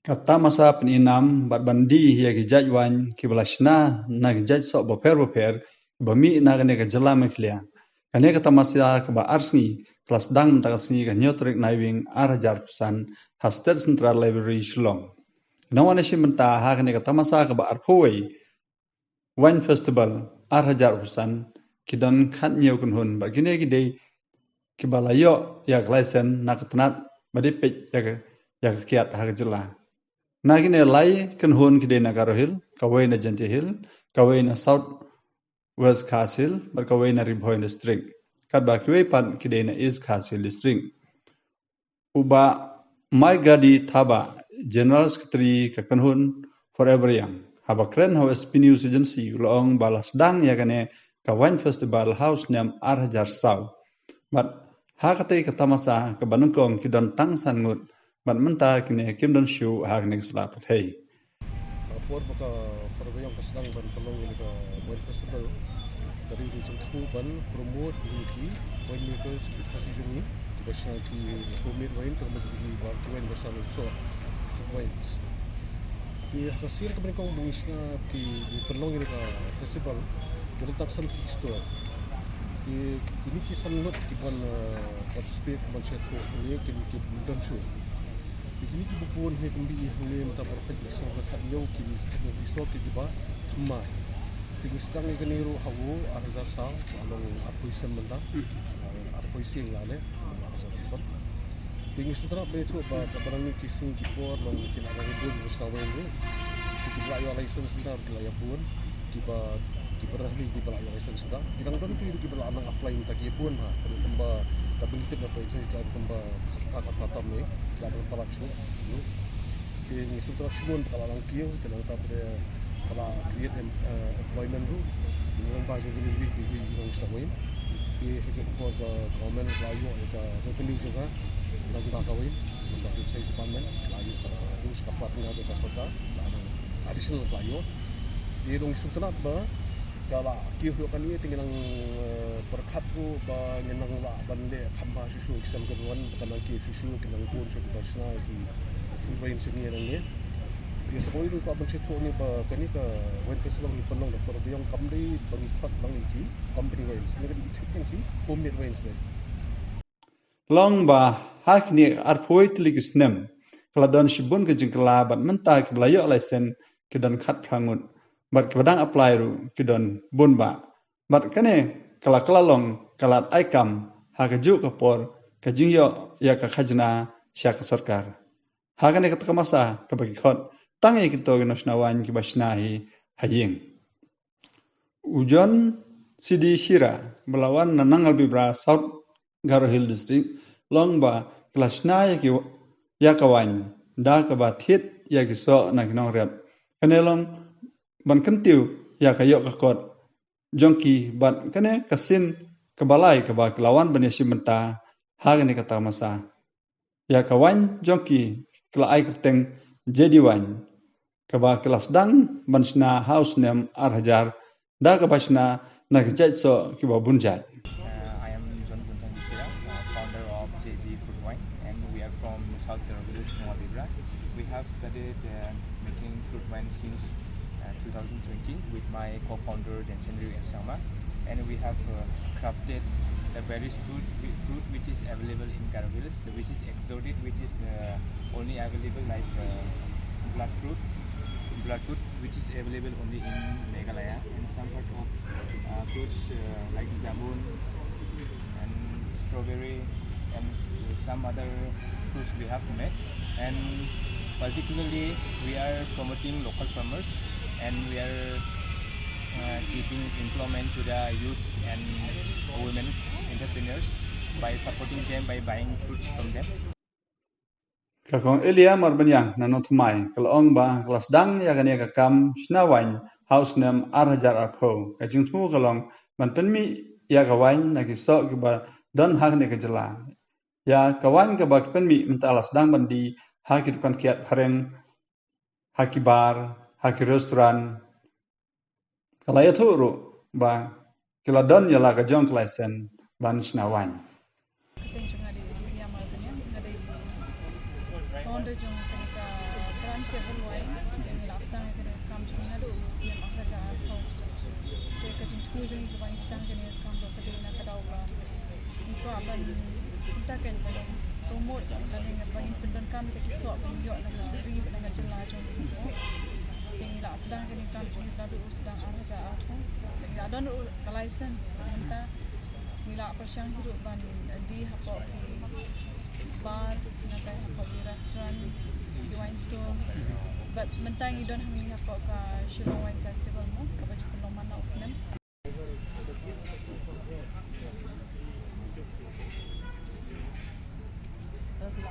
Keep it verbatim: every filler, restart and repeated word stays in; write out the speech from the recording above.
Ka tamasa pyni nam bad ban die ïa ki jait waiñ kiba la shna na ki jait soh bapher bapher ba mih na kane ka jylla Meghalaya. Kane ka tamasa kaba ar sngi ka la sdang mynta ka sngi ka hynñiew tarik Naiwieng ar hajar arphew san ha State Central Library Shillong. Nongwan ïashim bynta ha kane ka tamasa kaba arphew wei Wine Festival ar hajar arphew san ki don khathynñiew kynhun bad kine ki dei kiba la ïoh ïa ka license na ka tnat ba dei peit ïa ka, ïa ka kiad ha ka jylla. Na kine lai kynhun ki dei na Garo Hill, kawei na Jaintia Hill, kawei na South West Khasi Hills bad kawei na Ri Bhoi District. Katba kiwei pat ki dei na East Khasi Hills District. U Bah Maigadi Thabah, General Secretary ka kynhun Forever Young, haba kren ha u S B News Agency u la ong ba la sdang ïa kane ka Wine Festival ha u snem ar hajar saw. Bad ha katei ka tamasa kaba nyngkong ki don tang san ngut bad mynta kine kim don shuh ha kane ka sla pyrthei. Ka por ba ka Forever Young ka sdang ban pynlong ïa ka wine festival, ka dei ka jingthmu ban promote ïa ki wine makers ki Khasi jong ngi kiba shna ki homemade wine, ka mut ki ba ki wine ba shna soh, fruit wines. Te ha ka sien kaba nyngkong ba ngi shna ki pynlong ïa ka festival, ki don tang san ki store. Te kine ki san ngut ki ban, eh, participate ban shna, kine ki don shuh. Te kine kiba bun hi kumba i hangne mynta baroh ki store, khathynñiew ki, khathynñiew ki store kiba thymmai. Te ngi sdang ïa kane ruh ha u ar hajar saw, ka long arphew snem mynta. Arphew snem la leh, ar hajar arphew san. Te ngi sngewthuh ba ïathuh ba kaba dang ki sngi ki por long ki la dang bun ba shna wine ruh. Te kiba la ïoh license mynta ki la ïa bun. Kiba, kiba rah ni kiba la ïoh license da. Ki dang don ki, kiba la nang apply mynta ki bun ha. Ka dei kumba, kaba ngi tip na poi sen ka dei kumba kata kata tam ni. Ka dang palat shuh. Te ngi sngewthuh shuh bun ka la nang kiew, ka dang tap de ka la create em-, eh, employment ruh. Ngi long ba jong ki ni wi, wi, wi, nong shna win. Te ha jong ka por ba government la ïoh ïa ka revenue jong ka. Nang ba ka win. Nang ba ka excise department. La ïoh ka ruh ka pat nga jong ka sorkar. La nang additional ka la ïoh. Te dang sngewthuh ba ka la kiew ruh kane te ngi nang, eh, pyrkhat ruh ba ngi nang lah ban leh kham bha shuh shuh ki sem ki wan ba ka nang kiew shuh shuh ki nang bun shuh ki ba shna ki fruit wine shuh ngi nang leh. Te sa kawei ruh ka ban shu kiew ni ba kane ka wine festival ngi pynlong da Forever Young kam dei ba ngi khot lang ïa ki company wines, ngi ka dei ki homemade wines ba. Long ba ha kine arphew tylli ki snem ka la don shibun ka jingkylla bad mynta kiba la ïoh license ki don khatphra ngut bad kiba dang apply ruh ki don bun ba. Bad kane ka la kylla long ka lad ai kam ha kajuh ka por ka jingïoh ïa ka khajna sha ka sorkar. Ha kane ka tamasa kaba ki khot tang ïa kito ki nongshna wine kiba shna hi ha ïing. U John C D Shira, ba la wan na Nangalbibra, South Garo Hill District, long ba ki la shna ïa ki, ïa ka wine da kaba thied ïa ki soh na ki nongrep. Kane long ban kyntiew ïa ka ïoh ka kot jong ki bad kane ka sien kaba lai kaba ki la wan ban ïashim bynta ha kane ka tamasa. Ïa ka wine jong ki ki la ai kyrteng J D Wine, kaba ki la sdang ban shna ha u snem ar hajar da kaba shna na ki jait soh kiba bun jait. Uh, I am John Kuntang Bisira, uh, founder of J D Fruit Wine, and we are from South Garo Hills, Noakhali. We have started, uh, making fruit wine since, uh, two thousand twenty with my co-founder Danchenry and Sangma, and we have, uh, crafted the various fruit, fruit which is available in Garo Hills, which is exotic, which is the only available like, uh, bloodfruit, bloodfruit, which is available only in Meghalaya, and some part of, uh, fruits, uh, like jamun and strawberry and s-, some other fruits we have to make. And particularly, we are promoting local farmers, and we are, uh, giving employment to the youths and women's entrepreneurs by supporting them by buying fruits from them. Ka Kong Elia Marbaniang na Nongthymmai ka la ong ba ka la sdang ïa kane ka kam shna wine ha u snem ar hajar arphew. Ka jingthmu ka long ban pynmih ïa ka wine na ki soh kiba don ha kane ka jylla. Ïa ka wine kaba ki pynmih mynta la sdang ban die ha ki dukan kiad phareng, ha ki bar, ha ki restaurant. Ka la ïathuh ruh ba ki la don ïa la ka jong ka license ban shna wine. Kyrteng jong nga dei Elia Marbaniang, nga dei founder jong kane ka brand Te ngi la sdang ïa kane ka kam jong ngi naduh u snem ar hajar arphew. Te ka jingthmu jong ngi kaba ngi sdang kane ka kam ruh ka dei na ka daw ba ngi kwah ban, kumta kein, ban promote lane ban pyndonkam ïa ki soh ba ngi ïoh na ka ri bad na ka jylla jong ngi. Te ngi la sdang kane ka kam jong ngi naduh u sdang ar hajar arphew. Ngi la don ruh ka license, mynta ngi la pyrshang hi ruh ban die hapoh ki bar, nangta hapoh ki restaurant, ki wine store. Bad mynta ngi don hangne hapoh ka Shillong Wine Festival mo, kaba ju pynlong man la u snem.